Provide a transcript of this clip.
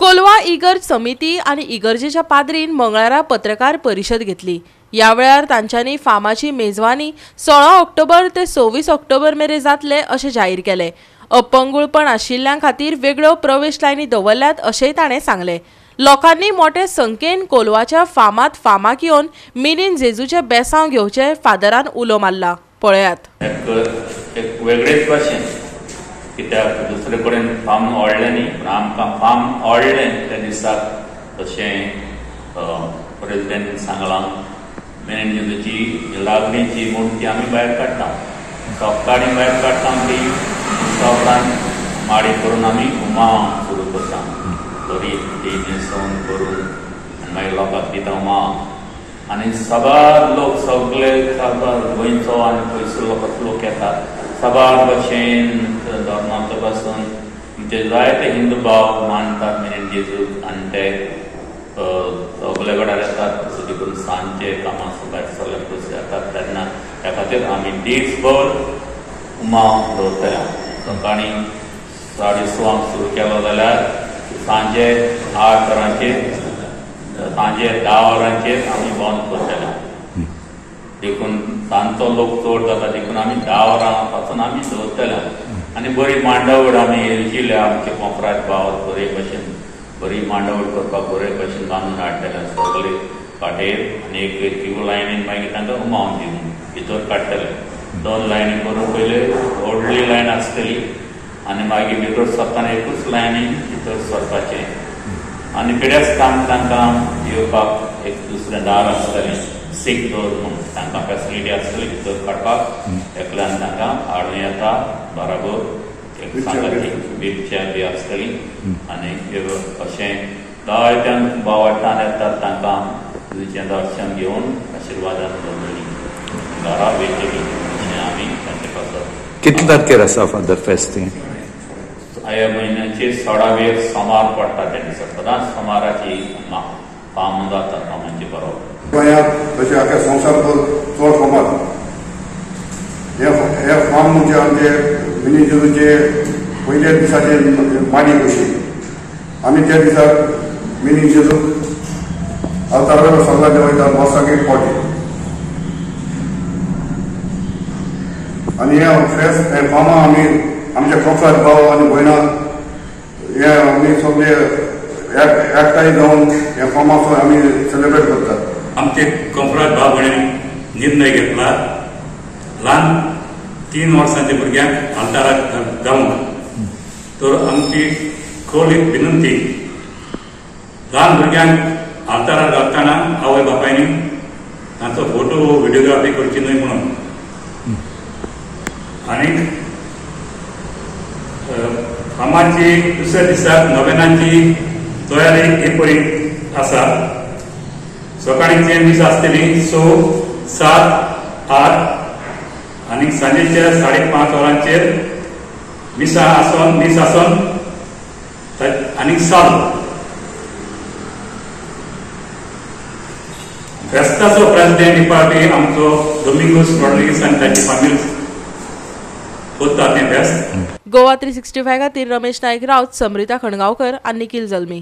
कोलवा इगर्ज समिती आनी इगर्जेच्या पाद्रीन मंगळारा पत्रकार परिशद घेतली. ह्या वेळार तांच्यांनी फामाची मेजवानी 16 ऑक्टोबर ते 26 ऑक्टोबर मेरेन जातले अशें जाहीर केलें. अपंगुळपण आशिल्ल्यां खातीर वेगळ्यो प्रवेश लायनी दवरल्यात अशेंय ताणें सांगलें. लोकांनी मोटे संख्येन कोलवाच्या फामात फामाक येवन मिनीन जेजूचे बेसांव घेवचे फादरान उलो मारला. पळयात. एक वेगळेच भाशेन कित्याक दुसरे कडेन फार्म ओडलें न्ही, पूण आमकां फार्म ओडलें त्या दिसाक तशें प्रेजिडेंटान सांगलां. मिनीन जेजूची लागणीची मूर्ती आमी भायर काडटा, सकाळीं भायर काडटा ती, उपरांत माडी करून आमी उमा सुरू करता, बरी ती न्हेसोवन करून आनी मागीर लोकांक दिता उमा. आनी साबार लोक सगळे साबार गोंयचो आनी पयसुल्लो लोक येतात, साबार भशेन धर्माचो पासून आमचे जायते हिंदू भाव मानतात मिनीन जेजूक आनी ते सगळे कडेन येतात. देखून सांजचे कामां भायर सरले पयशे येतात तेन्ना त्या खातीर आमी दीसभर उमा दवरतले. सकाळीं 6:30 सुरू केलो जाल्यार सांजे 8 वरांचेर, सांजे 10 वरांचेर आमी बंद करतले. देखून सांजचो लोक चड जाता, देखून आमी 10 वरां पासून आमी दवरतले. आनी बरी मांडावळ आमी येवजिल्या, आमचे कोंकराज भाव बरे भशेन बरी मांडावळ करपाक बरे भशेन बांदून हाडटले सगळे काटेर आनी एक क्यू लायनीन मागीर तांकां उमावन दिवन भितर काडटले. 2 लायनी करून पयले व्हडली लायन आसतली आनी मागीर भितर सरतना एकूच लायनीन भितर सरपाचें. आनी पिडेस्तांक तांकां येवपाक एक दुसरें दार आसतलें, सीक डोर म्हूण तांकां फेसिलिटी आसतली भितर काडपाक. एकल्यान तांकां हाडूं येता बराबर, एक सांगाती व्हीलचेर बी आसतली. आनी अशें जायत्यान भावार्थान येतात, तांकां तुजें दर्शन घेवन आशिर्वादान दवरली घरा वयतली अशें आमी तांचे पासत. कितले तारखेर आसा फादर फेस्त? ह्या म्हयन्याचे 16वेर सोमार पडटा, त्या दिसा सदांच सोमाराची फाम जाता, फामाची बरोबर गोंयांत तशें आख्या संवसारभर चड फामाद हे फार्म म्हणजे आमचे मिनी जेजूचे पयल्या दिसाचे माडी कशी आमी त्या दिसाक मिनी जेजू अवतारावेलो सगळ्या वयता वर्साक एक फावटी. आनी हे फेस्त हे फामां आमी आमच्या कोंकराज भाव आनी भयणां हे आमी सगळे एकठांय जावन हे फामाचो आमी सेलिब्रेट करतात. आमचे कोंकराज भाव भयणींनी निर्णय घेतला ल्हान 3 वर्सांच्या भुरग्यांक आल्ताराक घालूंक. तर आमची खोल एक विनंती, ल्हान भुरग्यांक आल्ताराक घालतना आवय बापायनी तांचो फोटो व्हिडियोग्राफी करची न्हय म्हणून. आनी फामाची दुसऱ्या दिसाक नोवेनाची तयारी हे परी आसा. सकाळींचे मीस आसतली 6, 7, 8 आनी सांजेच्या 5:30 वरांचेर मिसा आसोन मीस आसोन आनी साल. फेस्ताचो प्रेसिडेंट पार्टी आमचो डोमिंगोस रॉड्रिगीस आनी ताची फामील करता तें फेस्त. गोवा 365 खातीर रमेश नायक राऊत, समृता खणगांवकर आनी निखिल जल्मी.